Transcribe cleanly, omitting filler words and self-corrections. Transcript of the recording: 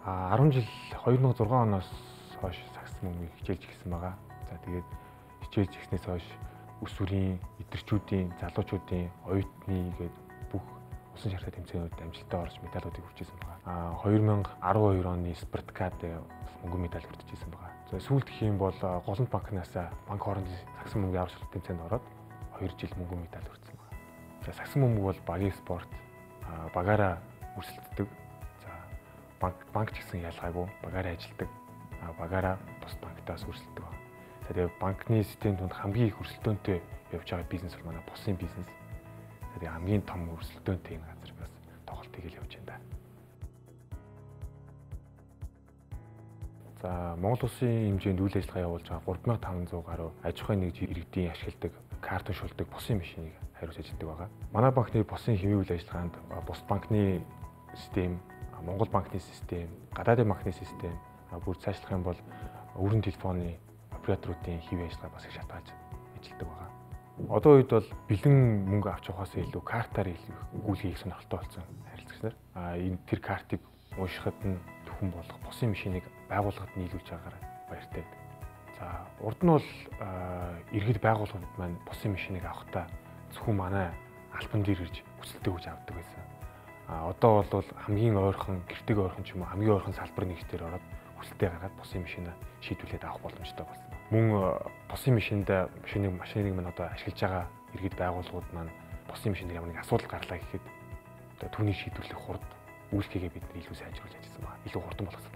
10 жил 2006 оноос хойш сагсан мөнгөийг хичээлж ирсэн байгаа. За тэгээд хичээлж ирснээс хойш өсвөрийн, эдэрчүүдийн, залуучуудын, оюутны гээд бүх усан шартай тэмцээнүүд амжилттай орж медалиудыг хүрчээсэн байгаа. 2012 оны Спартакад мөнгөн медаль хүртэж байгаа. За сүүлд гэх юм бол Голланд банкнаас банк хоорондын сагсан мөнгөний аврал шалралт тэмцээнд ороод 2 жил мөнгөн медаль хүртсэн байгаа. За сагсан бөмбөг бол багийн спорт, багаараа өрсөлддөг. За банк ч гэсэн ялгаагүй багаараа ажилладаг. Багаараа бус банктаас өрсөлддөг байна. За тэгээ банкны систем тунд хамгийн их өрсөлдөөнтэй явж байгаа бизнес бол манай бусын бизнес. За тэгээ хамгийн том өрсөлдөөнтэй энэ газар бас тоглолт хийгээл явж байна да. За Монгол улсын хэмжээнд үйл ажиллагаа явуулж байгаа 3500 гаруй аж ахуйн нэгж иргэдийн ашигладаг карт уншуулдаг бусын машиныг хариуц ажилладаг байгаа. Манай банкны бусын хэвийн үйл ажиллагаанд бус банкны систем, Монгол банкны систем, гадаадын банкны систем, бүр цаашлах юм бол өрн телефоны операторуудын хэвийн ажиллагаа бас их шалтгаалж ажилладаг байгаа. Одоо үед бол бэлэн мөнгө авч явахаас илүү картаар илүү гүйлгээ хийх сонирхолтой болсон харилцагч нар. Энэ тэр картыг уншихад нь төхөн болох бусын машиныг байгууллагад нийлүүлж байгаагаар баяртай байдаг. За урд нь бол иргэд байгууллагууд маань бусын машиныг авахдаа зөвхөн манай албан дээр ирж хүсэлтээ өгж авдаг байсан. Одоо бол хамгийн ойрхон, гэртег ойрхон ч юм уу хамгийн ойрхон салбар нэгтээр ороод хүсэлтээ гаргаад бусын машинаа шийдвэрлээд авах боломжтой болсон. Мөн бусын машинд машиныг маань одоо ашиглаж байгаа иргэд байгууллагууд маань бусын машин дээр ямар нэг асуудал гарлаа гэхэд одоо түүнийг шийдвэрлэх хурд үйлчлэгээ бид нар илүү сайжруулж ажилласан байна. Илүү хурдан болгосон.